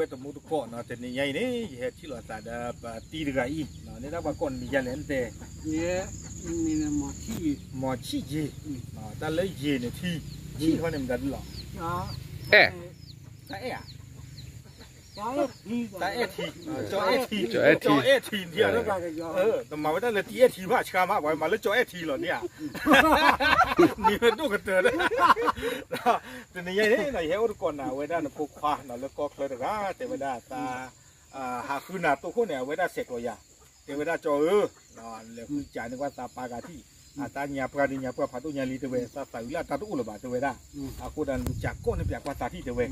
ဝဲတမူတကိးနီၤ တနံၤညါအံၤန့ၣ် ယဟဲထံၣ်လိာ်သးဒီးပတံၤတဂၤအံၤ န့ၣ်ဒၣ်ပှၤကိးနမံၤယဲလဲၣ်နတဲ မီၤဆံၣ်ယ့ၤ တၢ်လၢယ့ၤန့ၣ်ထံ ဆံၣ်ခီန့ၣ်မတၤဒ်လီၤ အဲၣ် တၢ်အဲၣ်ထံ ကၠီအဲၣ်ထံ ကၠီအဲၣ်ထံ တမၤဝဲဒၣ်လၢတံၤအဲၣ်ထံဘၣ်ဆှါမး ပှၤမၤလၢကၠီအဲၣ်ထံလီၤန့ၣ်ဧါ မံၤဝဲဒိၣ်ကတၢၢ် တနံၤညါအံၤန့ၣ် ယဟဲအိၣ်တကိးနၤဝဲဒၣ်နဖိခွါနီၤလၢကီၢ်ချၢတဂၤ တဲဝဲဒၣ်သး ဟးဃုနၤတိၢ်ခိၣ်န့ၣ် အဝဲဒၣ်ဆဲးကျိးယၤ တဲဝဲဒၣ်ကၠီဧၢ လဲၤဃုစးန့ၢ်ကွၢ်သးပာ်ကၤထံၣ် အတၢ်ညါပှၢ်ဒုးညါပှၢ်ဖးဒိၣ်ညါလံတဲဝဲ သးသးဝံၤလၢအတၢ်တအိၣ်လၢၤဘၣ်တဲဝဲဒၣ် အဃိသတးနစးကိးန့ၢ်ပၠးကွၢ်သးထံၣ်တဲဝဲ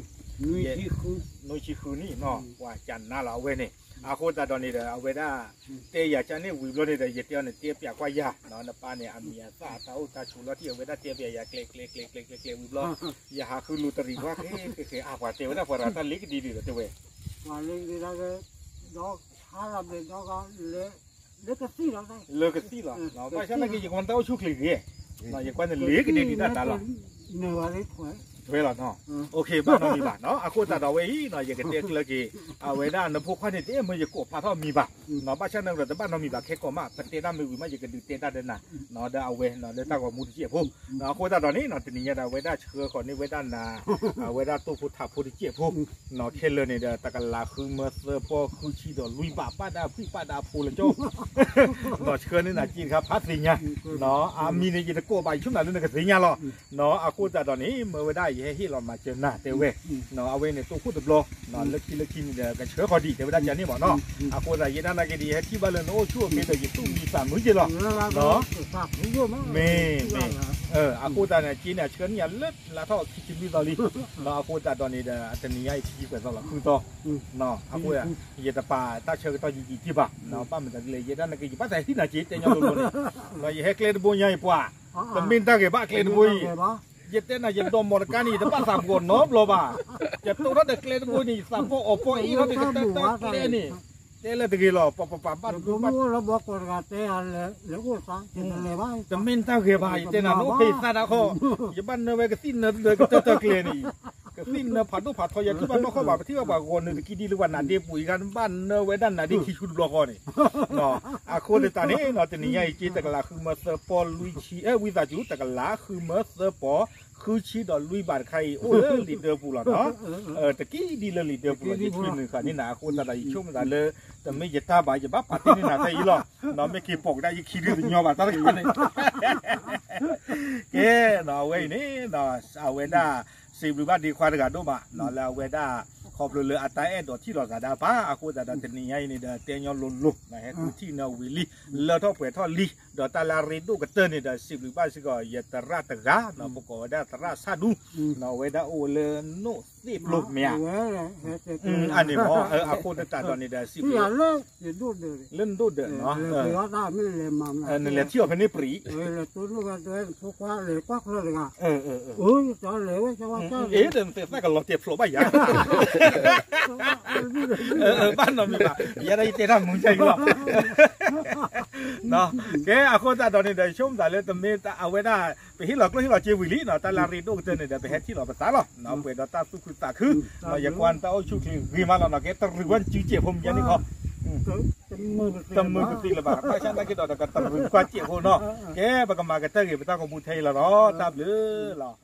နွံဆံဃုနံၣ်နီၤ ပှၤကနၤလီၤအဝဲန့ၣ် အဃိသတးဒီးန့ၣ်ဒီး အဝဲဒၣ် တဲယၤကန့ၣ်ဝံၤဘျီန့ၣ်ဒီး ယတဲအီၤန့ၣ် တဲပၠးကွၢ်ယၤ နပၢ်န့ၣ် အမံၤအသၣ်အတၢ်အိၣ်တၢ်ဆိးလီၤထံၣ် အဝဲဒၣ်တဲပၠးယၤကျဲကျဲကျဲကျဲကျဲဝံၤဘျီ ယဟးဃုလူၤတရံးကွၢ်ဃဲဃဲဃဲ အပှၤတဲဝဲဒၣ်ပှၤရၤတၢ်လ့ကဒံဒံး ဒီးတဲဝဲ ပှၤလ့ကဒံဒၣ် ဒီး ဟါလီၤဘျဲးဒီး လၢကသံၣ်လီၤ လၢကသံၣ်လီၤ ဘၣ်ဆၣ်နာ်က့ ယကွၢ်နတၢ်အိၣ်ဆူၣ်ချ့ဂ့ၤ ယကွၢ်န့ၣ်လ့ကဒံဒံးတၢ်တၢ်လီၤ ထွဲလီၤနီၤ ဘၣ်နီတမံၤဘၣ်နီၤ အဃိသတးဒီးဝဲအံၤနီၤ ယကတဲကျၢၤက့ၤ အဝဲဒၣ်နဖိခွါန့ၣ် တအဲၣ်မၢယကိးဖျါထီၣ်မံၤဘၣ် ဘၣ်ဆၣ်နာ်က့ဒီး တဘၣ်နီတမံၤဘၣ် ခဲကိးမး ပတဲတၢ်မ့ၢ်ဝံၤမး ယကဒုးတဲတၢ်ဒီးနၤ ဒီးအဝဲ လၢတၢ်ဂီၤမူတစဲးဖိ အဃိသတးဒီးန့ၣ်နီၤ တနံၤညါဒီး အဝဲဒၣ်ဆှၢဃီၤန့ၢ်ဝဲဒၣ်နၤ အဝဲဒၣ်တိၢ်ဖိထးဖိတစဲးဖိ ခဲလၢာ်န့ၣ်ဒီး တကလးဃုမၢသၢပီၢ် ဃုဆံဒီးလွံၢ်ဘး ဘၣ်ဒၣ်ဖှံဘၣ်ဒၣ်ဖိလၢကၠီ နီၤဆှၢန့ၢ်နၤက့တခါဖးသ့ၣ်ညါ အမံၤန့ၣ် ယတကိးဘၣ် ယဆိကမိၣ်လၢနကသ့ၣ်ညါလီၤ အဃိသတးဒီးန့ၣ် မၢဝဲဒၣ်ယဟဲဟ့ၣ်လီၤမၤစၢၤနၤတဲဝဲ အဝဲန့ၣ်တိၢ်ခိၣ်တဘျီ လၢခံလၢခံန့ၣ်ဒီး ကဆှၢဃီၤဒံးတဲဝဲဒၣ်ကန့ၣ်မ့ၢ်နီၤ အဃိသတးယဲဒၣ်နာ်က့ဒီး ယဟဲထံၣ်ဘၣ်လၢနအိၣ်ဆူၣ်အိၣ်ချ့ဒီး ယသူၣ်မံသးမုာ်က့လီၤ မ့ၢ် မ့ၢ် အဃိသတးန့ၣ် က့န့ၣ် အဆှၢန့ၢ်ယၤလၢလါထီၣ်ခံဆံလွံၢ်သီလံ အဃိသတးဒီးန့ၣ်ဒီး တနံၤညါအံၤ ခံဆံပှဲၤသီလီၤ ဃုသီ အဃိ ယတပာ်တၢ်ဆၢကတီၢ်ယံာ်ယံာ်က့ဘၣ် ဘၣ်မတၤဒ်လဲၣ် ယဲဒၣ်နာ်က့ ယဘၣ်သးဟံးနၤက့ တဲညီလိၤလိၤန့ၣ် ယဟဲကျဲတဘိညါအံၤပှၤ တမ့ၢ်တၢ်ဂဲၤဘၣ်ကျဲတဘိအံၤ ယတဲနၤ ယဒိးမီၢ်တကါန့ၣ် ယတဘၣ်သးပှီၤနီတဘျီဘၣ် ယတိၢ်ထီၣ်ဒီးကျဲတဘိန့ၣ် ယသးပှီၤအီၤပှီၤအ့ၣ်ထီၣ်ဒီး ကတၢၢ်တၢၢ်ကျဲန့ၣ် တဲလၢတဂ့ၤလီၤ ပပပာ်ဘၣ်ဒူဘၣ် တမ့ၢ်တၢ်ဂဲၤဘၣ် ယတဲနၤ နအိၣ်ဖဲယသးဒၣ်ခီ ယဘၣ်နၢဝဲကသံၣ်နၢတကတၢၢ်တၢၢ်ကျဲန့ၣ် ကသံၣ်နၢဖးဒိၣ်ဖးထီ ယထံၣ်ဘၣ်နီၢ်ခီၣ်ဘၣ် ပထံၣ်ဘၣ်ပှၤဂီၤနုာ်တကံဒံလၢပှၤနါဒ့ပူၤအံၤခါ ဘၣ်နၢဝဲဒၣ်နါဒ့ခံဆူတဘျီဃီန့ၣ် အဃိသတးန့ၣ်နီၤ တနံၤညါအံၤက့ တကလးဃုမၢသၢပီၢ်လွံၢ်ဆံ အဲ ဝံသးစူၤ တကလးဃုမၢသၢပီၢ် ဃုဆံဒီးလွံၢ်ဘးတခါအံၤ အိၣ်လၢလံာ်ဒၢပူၤလီၤနီၤ တကံဒံလၢလံာ်ဒၢပူၤလီၤ ယဆှၢနုာ်ဃာ်န့ၢ်နၤ အဃိသတးဒီး ယဆိကမိၣ်သးလၢ တမ့ၢ်ယတၢ်ဘၣ် ယဘၣ်ပာ်တ့ၢ်န့ၢ်နၤဖဲအံၤလီၤ မ့ၢ်က့ၤပိာ်ကဒါယခံဒုတညီဘၣ် တၢ်တခါန့ၣ် ကဲနီၤ အဝဲအံၤန့ၣ် အဝဲဒၣ် စံးဘျုးဘၣ်ဒ့ခွါတဂၤဒိၣ်မးနီၤ လၢအဝဲဒၣ် ခီဖျိလၢအတၢ်အဲၣ်ဒိးထံၣ်လိာ်သးဒီးပၢ် အဃိသတးဒီးတနံၤညါအံၤန့ၣ်ဒီး တဲညီလိၤလိၤ ဟဲဃုထံၣ်နၢဝံၤလံ လၢထီၣ်ပှဲၤထီၣ်လံ ဒီးတၢ်လၢအရ့ဒိၣ်ကတၢၢ်န့ၣ်ဒီး စံးဘျုးဘၣ်စ့ၢ်ကီး ယသရၣ်တဂၤနီၤ ပကိးဝဲဒၣ်သရၣ်ဆၣ်ဒူ နီၤ အဝဲဒၣ်အိၣ်ဝဲလၢနိၣ်သ့ၣ်ပျိမ့ၢ်ဧါ အန့ၣ်မ့ၢ် အဃိသတးဒီးန့ၣ်ဒီး စံးဘျုး လၢနဒိၣ်ဒၢးနီၤ နလဲၤထံၣ်အီၤဖဲန့ၣ်ပြံၤ အ့ ဒီးနသ့ၣ်သၣ်ကလီၤတဲာ်ဖျိးဘၣ်ယၤ ဘၣ်နီတမံၤဘၣ် ယဲဒၣ်ယတဲတၢ်မုာ်ကၢ်အံၤလီၤ ကဲ အဃိသတးဒီးန့ၣ်ဒီး ယဆိကမိၣ်သးလၢတမ့ၢ်အဝဲဒၣ် ပဟ့ၣ်လီၤကျိၣ်ဟ့ၣ်လီၤစ့ဝံၤလံနီၤ တၢ်လၢအရ့ဒိၣ်ကတၢၢ်န့ၣ်ဒီး ပဟဲထံၣ်လီၤပသးလီၤ ပှဲၤဒီးတၢ်သူၣ်ခုသးခု ယကွၢ်နတၢ်အိၣ်ဆူၣ်ချ့ဂ့ၤမးလီၤနီၤ ကဲတရံးဝဲနစုစဲးဖိမ့ၢ်ညါန့ၣ်ခီ တမုာ်ကသ့လၢၤဘၣ် ဘၣ်ဆၣ်နာ်က့ဒီး တကတရံးကွၢ်စဲးဖိနီၤ ကဲ ပကမၤကတၢၢ်ဂ့ၤ ပတၢ်ဂီၤမူထဲအံၤလီၤနီၤ တၢ်ဘျုးလီၤ